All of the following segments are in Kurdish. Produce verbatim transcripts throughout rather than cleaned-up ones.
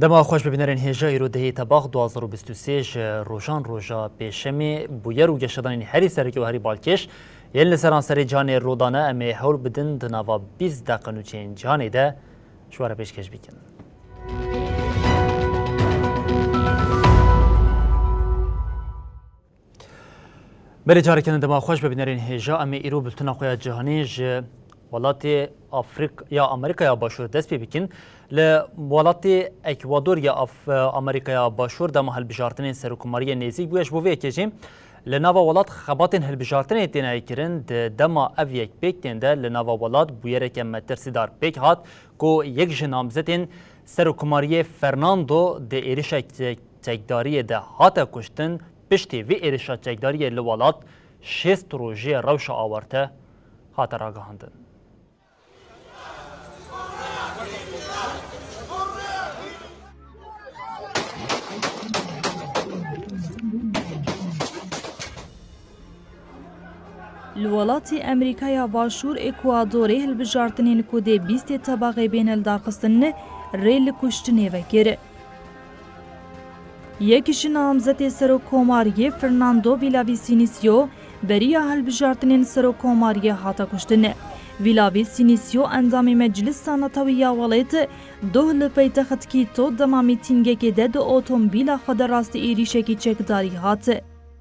Dema xweş bi bînerên hêja, îro dehê Tebax du hazar û bîst û sê ji rojan roja pêşemê, bûyer û geşedanên herî sereke û herî balkêş yên li seranserê cîhanê rû dane, em ê hewl bidin di nava bîst deqe nûçeyên cîhanê de ji we re pêşkêş bikin. Berê careke din dema xweş be bînerên hêja, em ê îro bultena xwe ya cîhanî ji welatê Afrik-, ya Amerîkaya Başûr dest pê bikin. Li welatê Ekwador ya Af-, Amerîkaya Başûr dema hilbijartinên serokkomariyê nêzîk bûye. Ji bo vê yekê jî li nava welat xebatên hilbijartinê têne kirin. Di dema ev yek pêk tên de li nava welat bûyereke metirsîdar pêk hat ku yek ji namzetên serokkomariyê Fernando di êrişek çekdariyê de hate kuştin, piştî vê êrişa çekdariyê li welat şêst rojê rewşa awarte hate ragihandin. Li welatê Amerîkaya Başûr Ekuadorê hilbijartinên ku dê bîstê Tebaxê bên lidarxistin rê li kuştinê vekir. Yek ji namzetê serokkomariyê Fernando Villavicencio beriya hilbijartinên serokkomariyê hate kuştin. Villavicencio endamê Meclisa Netewî ya welêt doh li paytext Quito dema mîtîngekê de di otomobîla xwe de rastî êrîşekî çekdarî hat.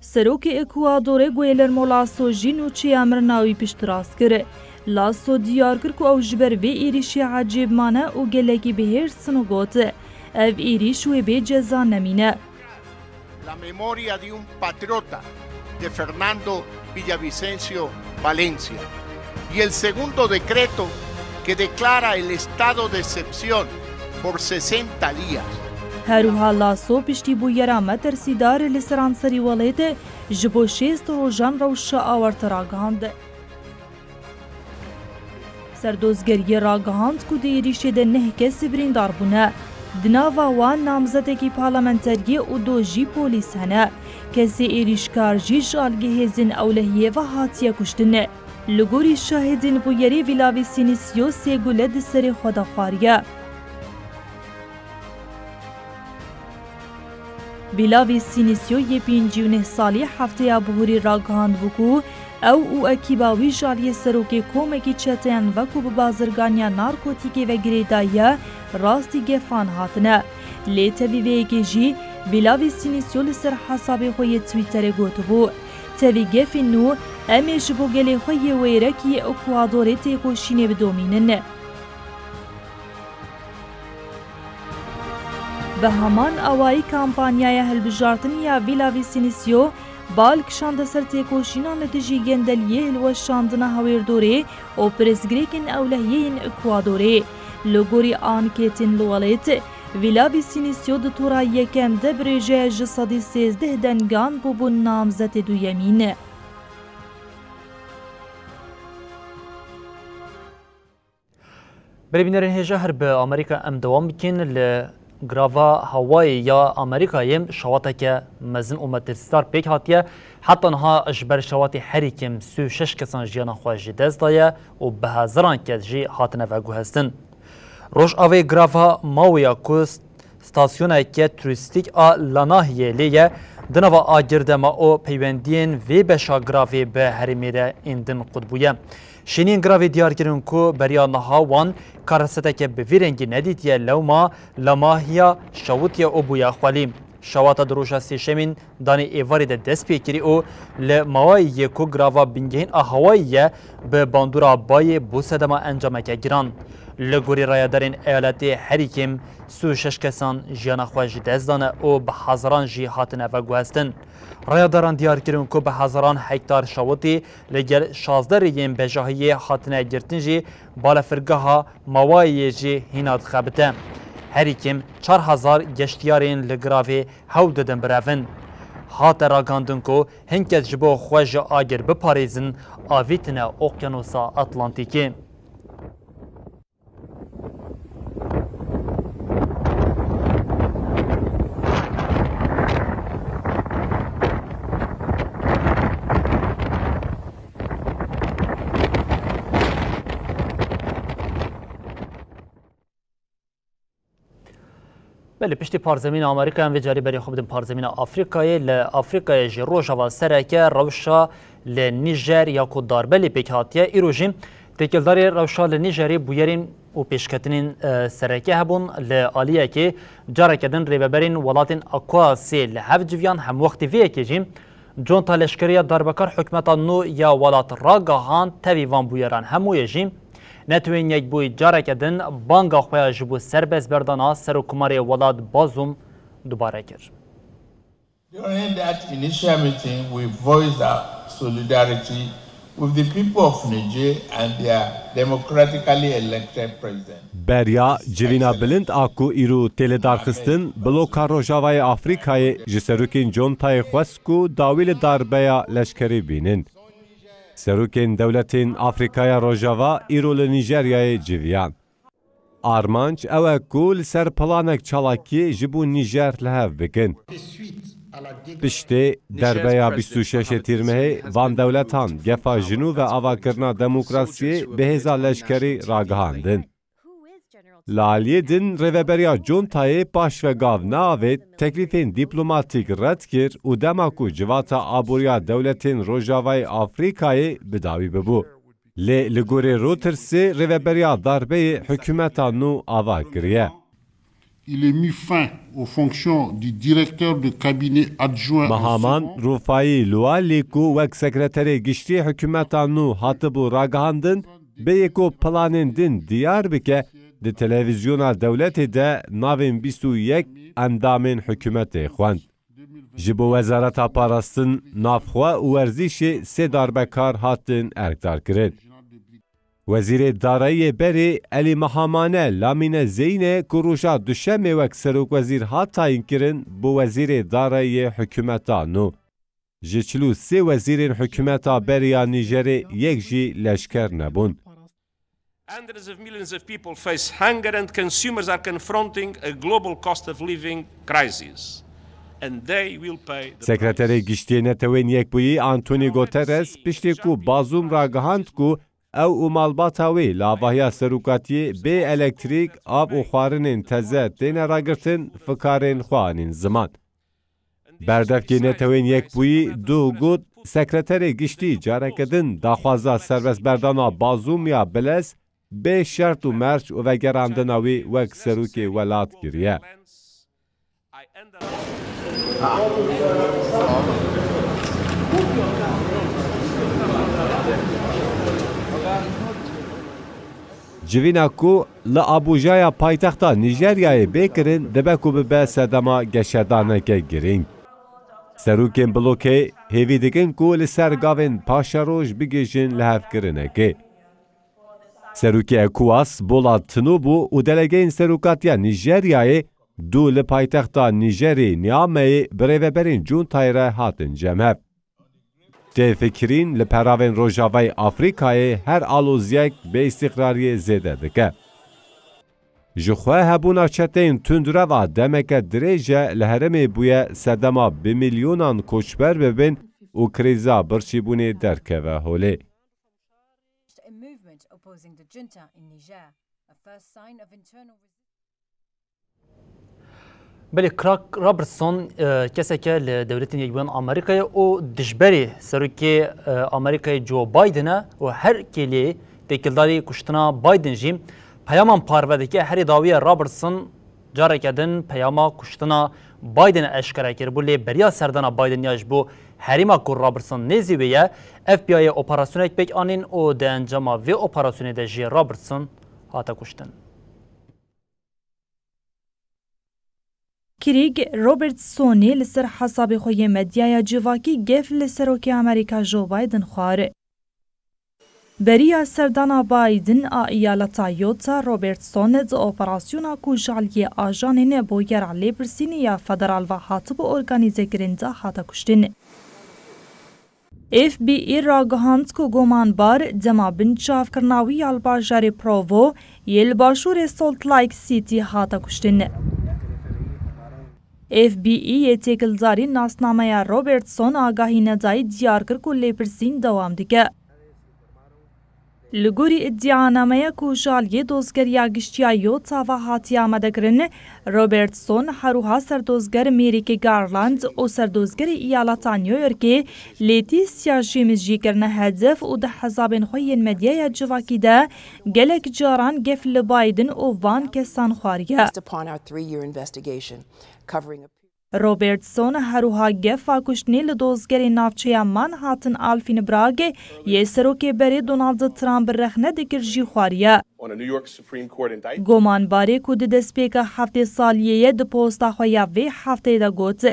Serokê Ekuadorê Guillermo Lasso jî nûçeya mirina wî piştrast kir. Lasso diyar kir ku ew ji ber vê êrîşê ecêb mane û gelekî bi hêrs diçin û got, ev êrîş wê bê ceza nemîne. La memoria de un patriota de Fernando Villavicencio Valencia. Y el segundo decreto que declara el estado de excepción por sesenta días. Her wiha Lasso piştî bûyera metirsîdar li seranserî welêt ji bo şêst rojan rewşa awarte ragihand. Serdozgeriyê ragihand ku di êrîşê de neh kes birîndar bûne. Di nava wan namzetekî parlamenteriyê û du jî polîs hene. Kesê êrîşkar jî ji aliyê hêzên ewlehiyê ve hatiye kuştin. Li gorî şahidên bûyerê Villavicencio sê gule di serê xwe de xwariye. Villavicencio yê pêncî û neh salî hefteya bihurî ragihand bû ku ew û ekîba wî ji aliyê serokê komekî çeteyan ve ku bi bazirganiya narkotîkê ve girêdayî ye, rastî gefan hatine. Lê tevî vê yekê jî Villavicencio li ser hesabê xwe yê Twitterê gotibû, tevî gefên nû, em ê ji bo gelê xwe yê wêrek yê Ekuadorê têkoşînê bidomînin. Bi heman awayî kampanyaya hilbijartinê ya Villavicencio bal kişande ser têkoşînan li dijî gendeliyê, hilweşandina hawêrdorê û pirsgirêkên ewlehiyê yên Ekuadorê. Li gorî anketên li welêt, Villavicencio di tura yekem de bi rêjeya ji sedî sêzdeh dengan bûbû namzetê duyemîn. Berê bînerên hêja, her bi Amerîka em dewam bikin. Li girava hewayê ya Amerîkayê şewateke mezin û metirsîdar pêk hatiye. Heta niha ji ber şewatê herî kêm sî û şeş kesan jiyana xwe ji dest daye û bi hezaran kes jî hatine veguhestin. Rojavayê girava Maui ya ku stasyoneke turîstîk a La Nahiyê lê ye, di nava agir de ma û peywendiyên vê beşa giravê bi herêmê re êndin qut bûye. Şêniyên giravê diyar kirin ku beriya niha wan kareseteke bi vî rengî nedîtiye, lewma La Nahia şewitiye û bûye xwelî. Şewata di roja sêşemîn danê êvarê de dest pê kirî û li Maui yê ku girava bingehîn a hewayî ye, bi bandora bayê bû sedema encameke giran. Li gorî rayedarên eyaletê herî kêm sî û şeş kesan jiyana xwe ji dest dane û bi hezaran jî hatine veguhestin. Rayedaran diyar kirin ku bi hezaran hektar şewitî li gel şazdeh rêyên bejahiyê hatine girtin jî balefirgeha Mawayê jî hîna dixebite. Herî kêm çar hezar geştiyarên li giravê hewl didin birevin. Hate ragandin ku hin kes ji bo xwe ji agir biparêzin, avîtine Oqyanusa Atlantîkê. Belê, piştî parzemîna Amerîkayê em vê carî berê xwe bidin parzemîna Afrîkayê. Li Afrîkayê jî Rojava sereke rewşa li Nîjer ya ku darbe lê pêk hatiye, îro jî têkildarî rewşa li Nîjerê bûyerên û pêşketinên, e, sereke hebûn. Li aliyekê careke din rêveberên welatên ECOWASê li hev civiyan, hemwextî vê yekê jî conta leşkerî ya darbekar hikûmeta nû ya welat ragihand. Tevî van bûyeran hemûyê jî Netewên Yekbûyî careke din banga xwe ya ji bo serbestberdana Serokkomarê welat Bazûm dubare kir. During that initial meeting, we voiced our solidarity with the people of Niger and their democratically elected president. Beriya civîna bilind a ku îro tê lidarxistin, bloka Rojavayê Afrîkayê ji serokên contayê xwest ku dawî li darbeya leşkerî bînin. Serokên dewletên Afrîkaya Rojava îro li Nîjeryayê civiyan. Armanc ew e ku li ser planek çalakiyê ji bo Nîjer li hev bikin. Piştê derbeya bîst û şeş Tîrmehê van dewletan gefa ji nû ve avakirina demokrasiyê bi hêza leşkerî ragihandin. Li aliyê din rêveberiya contayê paş ve gav neavêt, teklîfên dîplomatîk red kir û dema ku civata aboriya dewletên Rojavayê Afrîkayê bi dawî bibû. Lê li gorî Reutersê rêveberiya darbeyê hikûmeta nû ava kiriye. Il est mis fin aux fonctions du directeur de cabinet adjoint au Mahaman second. Rûfayî Lualî ku wek sekreterê giştî hikûmeta nû hatibû ragihandin, bêyî ku planên din diyar bike, di televîzyona dewletê de navên bîst û yek endamên hikûmetê xwend. Ji bo Wezareta Parastin Navxwe û Werzîşê sê darbekar hatin erkdarkirin. Wezîrê Darayiyê berê Elî Mehamane Lamîne Zeyne ku roja Duşemê wek serokwezîr hat tayînkirin, bû Wezîrê Darayiyê hikûmeta nû. Ji çil û sê wezîrên hikûmeta berê ya Nîjerê yek jî leşker nebûn. Hundreds of millions of people face hunger and consumers are confronting a global cost of living crisis. And they will pay the Sekreterê price. Giştî yê Netewên Yekbûyî Antonio Guterres piştî ku Bazûm ragihand ku ew û malbata wê li avahiya serokatiyê bê elektrîk, av û xwarinên teze têne ragirtin, fikarên xwe anîn ziman. Berdevkê Netewên Yekbûyî dû got, Sekreterê Giştî careke din daxwaza serbestberdana Bazûm ya bilez bê şert û merc û vegerandina wî wek serokê welat kiriye. Civîna ku li Abujaya paytexta Nîjeryayê bê kirin, dibe ku bibe sedema geşedaneke girîng. Serokên blokê hêvî dikin ku li ser gavên paşeroj bigihîjin lihevkirinekê. Serokê ECOWAS Bola Tinubu û delegeyên serokatiya Nîjeryayê dû li paytexta Nîjerê Nîameyê bi rêveberên cuntayê re hatin cem hev. Tê fikirîn li peravên Rojavayê Afrîkayê her aloziyek bêîstiqrariyê zêde dike. Ji xwe hebûna çeteyên tundrev a demeke dirêj e li herêmê bûye sedema bi milyonan koçber bibin û krîza birçîbûnê derkeve holê. A movement opposing the junta in Niger, a first sign of internal resistance. Belê, Clark Robertson, e, keseke li Dewletên Yekbûyî Amerîkayê û dijberê serokê, e, Amerîkayê Joe Biden e û her kêliyê têkildarî kuştina Biden jî peyaman parve dike. Herî dawiye Robertson careke din peyama kuştina Biden eşkere kiribû, lê beriya serdana Biden ya ji bo herêma ku Robertson nêzî wê ye, F B I'ê operasyonek pêk anîn û di encama vê operasyonê de jî Robertson hate kuştin. Craig Robertsonê li ser hesabê xwe yê medyaya civakî gef li serokê Amerîka Joe Biden xwar. Beriya serdana Biden a eyaleta Utah, Robertson di operasyona ku ji aliyê ajanên bûyera lêpirsînê ya federal ve hatibû organîzekirin de hate kuştin. F B I ragihand ku gumanbar dema binçavkirina wî ya li bajarê Provo yê li başûrê Salt Lake City hate kuştin. F B I yê têkildarî nasnameya Robertson agahî nedayî diyar kir ku lêpirsîn dewam dike. Li gorî îdianameya ku ji aliyê dozgeriya giştî ya Ottawa hatiye amadekirin, Robertson herwiha serdozger Merîkê Garland û serdozgerê Eyaleta New Yorkê Leticia James jî kirine hedef û di hesabên xwe yên medyaya civakî de gelek caran gef li Biden û van kesan xwariye. Based upon our three-year investigation covering a Robertson herwiha gefa kuştinê li dozgerê navçeya Manhattan Alvin Bragg yê serokê berê Donald Trump rexne dikir jî xwariye. On a New York Supreme Court indictment. Gomanbarê ku di destpêka heftê saliyê ye di posta xwe ya vê hefteyê de got,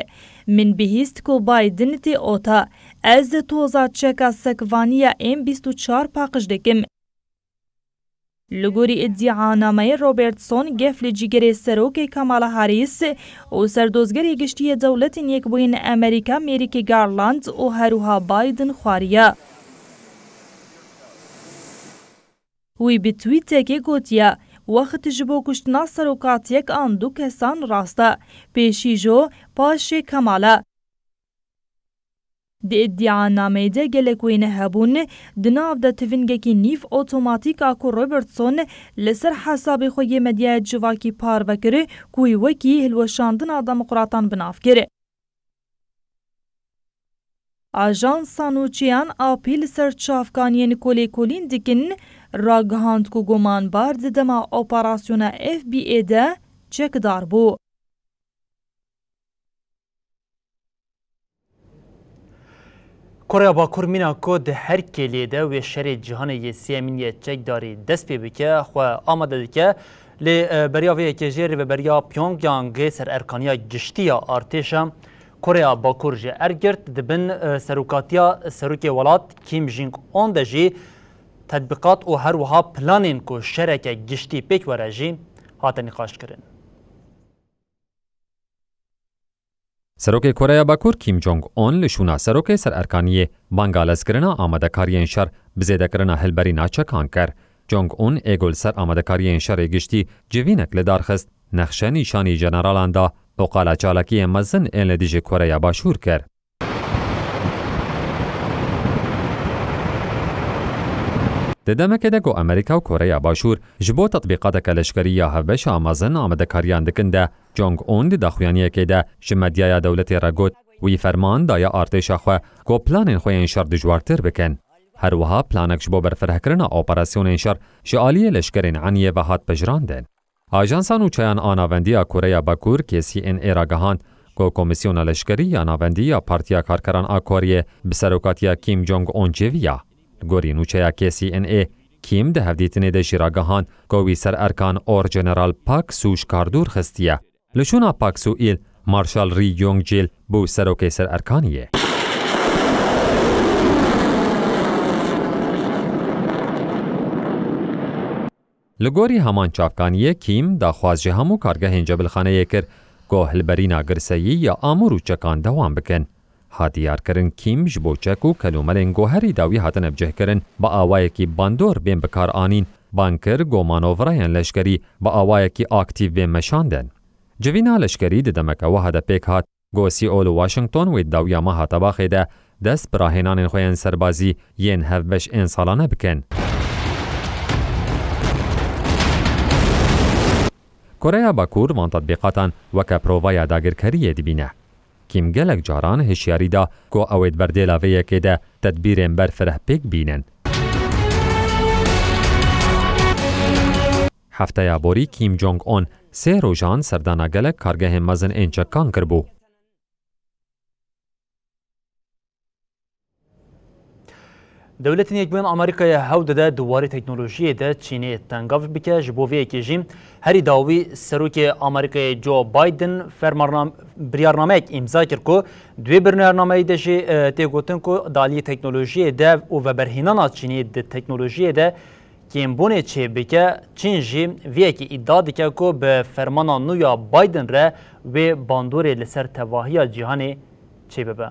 Min bihîst ku Biden tê ota. Ez toza çeka sekvaniya M bîst û çar paqij dikim. Li gorî îdianameyê Robertson gef li cîgirê serokê Kamala Harris û serdozgerê giştî yê Dewletên Yekbûyîn Amerîka Merîkê Garland û herwiha Biden xwariye. Wî bi twîtekê gotiye, Wext ji bo kuştina serokatiyek an du kesan rast e. Pêşî jo, paşê Kamala. Di îdianameyê de gelek wêne hebûn, di nav de tivingekî nîv otomatîk a ku Robertson li ser hesabê xwe yê medyaya civakî parve kir, ku wî wekî hilweşandina demokratan bi nav kir. Ajansa nûçeyan A P li ser çavkaniyên ku lêkolîn dikin, ragihand ku gumanbar di dema operasyona F B I de çekdar bû. Koreya Bakur mîna ku di her kêliyê de wê şerê cîhanê yê sêyemîn yê çekdarî dest pê bike, xwe amade dike. Lê, e, beriya vê yekê jî rêveberiya Pyongyangê sererkaniya giştî ya artêşa Koreya Bakur jî ergirt, di bin, e, serokatiya serokê welat Kim Jong-un de jî tetbîqat û her wiha planên ku şereke giştî pêk were jî hate nîqaşkirin. Serokê Koreya Bakur Kim Jong-un li şûna serokê sererkaniyê banga lezkirina amadekariyên şer bi zêdekirina hilberîna çekan kir. Jong-un ê ku li ser amadekariyên şerê giştî civînek li dar xist, nexşe nîşanî jeneralan da û qala çalakiyên mezin ên li dijî Koreya Başûr kir. Di demekê de ku Amerîka û Koreya Başûr ji bo tetbîqateke leşkerî ya hevbeş a mezin amadekariyan dikin de, Jong-un di daxuyaniyekê de ji medyaya dewletê re got, wî ferman daye artêşa xwe ku planên xwe yên şer dijwartir bikin. Her wiha planek ji bo berfirehkirina operasyonên şer ji aliyê leşkerên Eniyê ve hat pejirandin. Ajansa nûçeyan a Navendî ya Koreya Bakur, K C N A, ragihand ku Komîsyona Leşkerî ya Navendî ya Partiya Karkeran a Koreyê bi serokatiya Kim Jong-un civiya. Li gorî nûçeya K C N A, Kim di hevdîtinê de jî ragihand ku wî ser erkan Orgeneral Pak Su ji kar dûr xistiye. Li şûna Pak Su-il, Marşal Ri Yong Jil bû serokê ser erkaniyê. Li gorî heman çavkaniyê, Kim daxwaz ji hemû kargehên cebilxaneyê kir ku hilberîna girseyî ya amûr û çekan dewam bikin. Hat diyarkirin, Kim ji bo çek û kelûmelên ku herî dawî hatine bicihkirin, bi awayekî bandor bên bikaranîn, bang kir ku manovrayên leşkerî bi awayekî aktîf bên meşandin. Civîna leşkerî di demeke wiha de pêk hat, ku Seoul û Washington wê di dawiya meha tebaxê de dest bi rahênanên xwe yên serbazî yên hevbeş ên salane bikin. Koreya Bakur van tetbîqatan weke provaya dagirkeriyê dibîne. Kim gelek caran hişyarî da ku ew ê di berdêla vê yekê de tedbîrên berfireh pêk bînin. Hefteya borî Kim Jong-un sê rojan serdana gelek kargehên mezin ên çekan kiribû. Dewletên Yekbûyên Amerîkayê hewl dide di warê teknolojiyê de Çînê tengav bike. Ji bo vê yekê jî herî dawî Serokê Amerîkayê Joe Biden fermarnam-, biryarnamek îmza kir ku di wê biryarnameyê de jî, e, tê gotin ku di aliyê teknolojiyê de û veberhênana Çînê di teknolojiyê de kêmbûnê çêbike. Çîn jî vê yekê îdia dike ku bi fermana nû ya Biden re wê bandorê li ser tevahiya cîhanê çêbibe.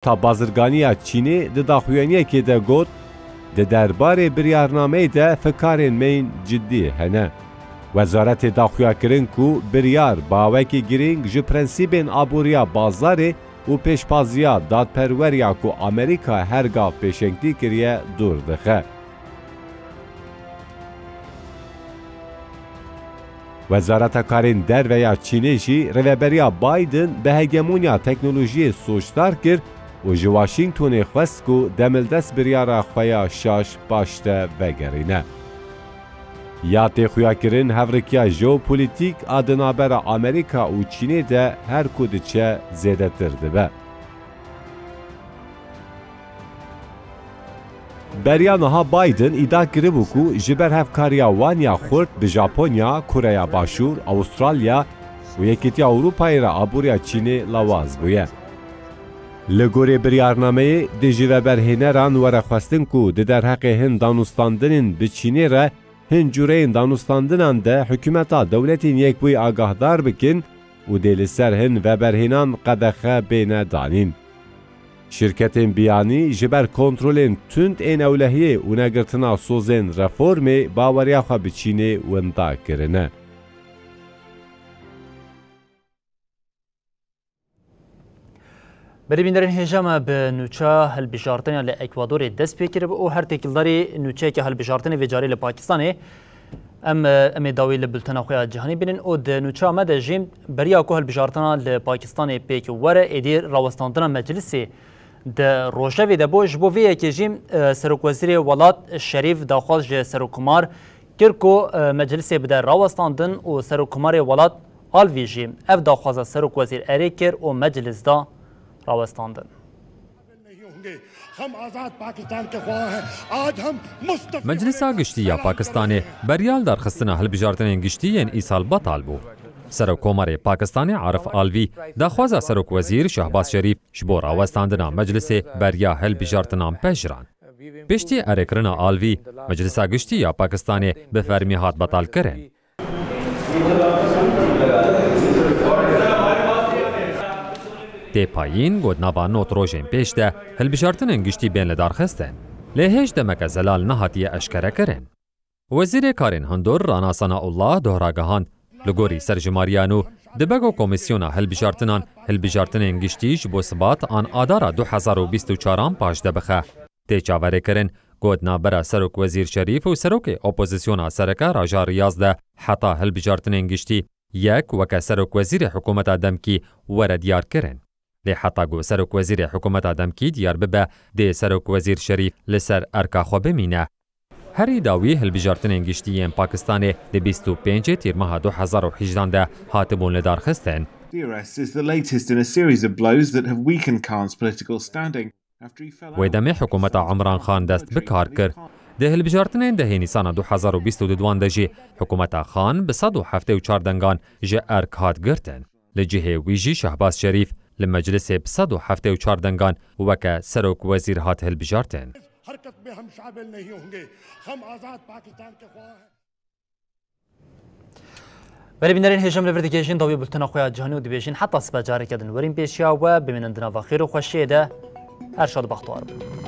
Ta bazirganiya Çînê di daxuyaniyekê de got, di derbarê biryarnameyê de fikarên me yên cidî hene. Wezaretê daxuya kirin ku biryar bi awekî girîng ji prensîbên aboriya bazarê û pêşpaziya dadperweriya ku Amerîka her gav pêşengtî kiriye dûr dixe. Wezareta Karên Derve ya Çînê jî rêveberiya Biden bi hegemoniya teknolojiyê soçdar kir û ji Washingtonê xwest ku demildest biryara xwe ya şaş paşde vegerîne. Ya tê xuyakirin hevrikiya jeopolîtîk a di navbera Amerîka û Çînê de her ku diçe zêdetir dibe. Beriya niha Biden îdia kiribû ku ji ber hevkariya wan ya xurt bi Japonya, Koreya Başûr, Awustralya û Yekîtiya Ewropayê re aboriya Çînê lawaz bûye. Li gorî biryarnameyê dê ji veberhêneran were xwestin ku di derheqê hin danûstandinên bi Çînê re hin cûreyên danûstandinan de hikûmeta Dewletên Yekbûyî agahdar bikin û dê li ser hin veberhênan qedexe bêne danîn. Şirketên biyanî ji ber kontrolên tund ên ewlehiyê û negirtina sozên reformê baweriya xwe bi Çînê winda kirine. Belê bînerên hêja, me bi nûça hilbijartinê li Ekwadorê dest pê kiribe û her têkildarî nûçeyeke hilbijartinê vê carê li Pakistanê. Em, em ê dawî li bultena xwe ya cîhanî bînin û di nûça me de jî beriya ku hilbijartina li Pakistanê pêk were, êdî rawestandina meclisê di rojevê de bû. Ji bo vê yekê jî, e, serokwezîrê welat Şerîf daxwaz ji serokkomar kir ku, e, meclisê bide rawestandin û serokkomarê welat Alvî jî ev daxwaza serokwezîr erê kir û meclis da rawestandin. Meclisa Giştî ya Pakistanê beriya li darxistina hilbijartinên giştî yên îsal betal bû. Serokkomarê Pakistanê Arif Alvî daxwaza serokwezîr Şehbaz Şerîf ji bo rawestandina meclisê beriya hilbijartinan pejirand. Piştî erêkirina Alvî, Meclisa Giştî ya Pakistanê bi fermî hat betalkirin. Tê payîn, got, nava nod rojên pêş de hilbijartinên giştî bên lidarxistin. Lê hêj demeke zelal nehatiye eşkerekirin. Wezîrê Karên Hundur Rana Sanaullah doh ragihand, li gorî serjimariya nû, dibe ku Komîsyona Hilbijartinan hilbijartinên giştî ji bo Sibat an Adara du hezar û bîst û çaran paşde bixe. Tê çaverêkirin, got, navbera Serokwezîr Şerîf û Serokê Opozisyona Sereke Raja Riyaz de heta hilbijartinên giştî yek weke Serokwezîrê Hikûmeta Demkî were diyarkirin. Lê heta ku Serokwezîrê Hikûmeta Demkî diyar bibe, dê Serokwezîr Şerîf li ser erka xwe bimîne. Herî dawî hilbijartinên giştî yên Pakistanê di bîst û pêncê Tîrmeha du hezar û hejdan de hatibûn lidarxistin. The arrest is the latest in a series of blows that have weakened Khan's political standing after he fell Wê out demê hikûmeta Imran Khan dest bi kar kir. Di hilbijartinên dehê Nîsana du hezar û bîst û duduan de jî hikûmeta Khan bi sed û heftê û çar dengan ji erk hat girtin. Li cihê wî jî Şehbaz Şerîf li meclisê bi sed û heftê û çar dengan weke serok wezîr hat hilbijartin. हरकत में हम शामिल नहीं होंगे। हम आजाद पाकिस्तान के ख्वाह हैं। Belê bînerên hêja, em li vir digihêjin dawî bultena xwe ya cîhanî û dibêjin heta sibe careke din werîn pêşiya we, bimînin di nava xêr û xweşiyê de. Her şad û bextewar bin.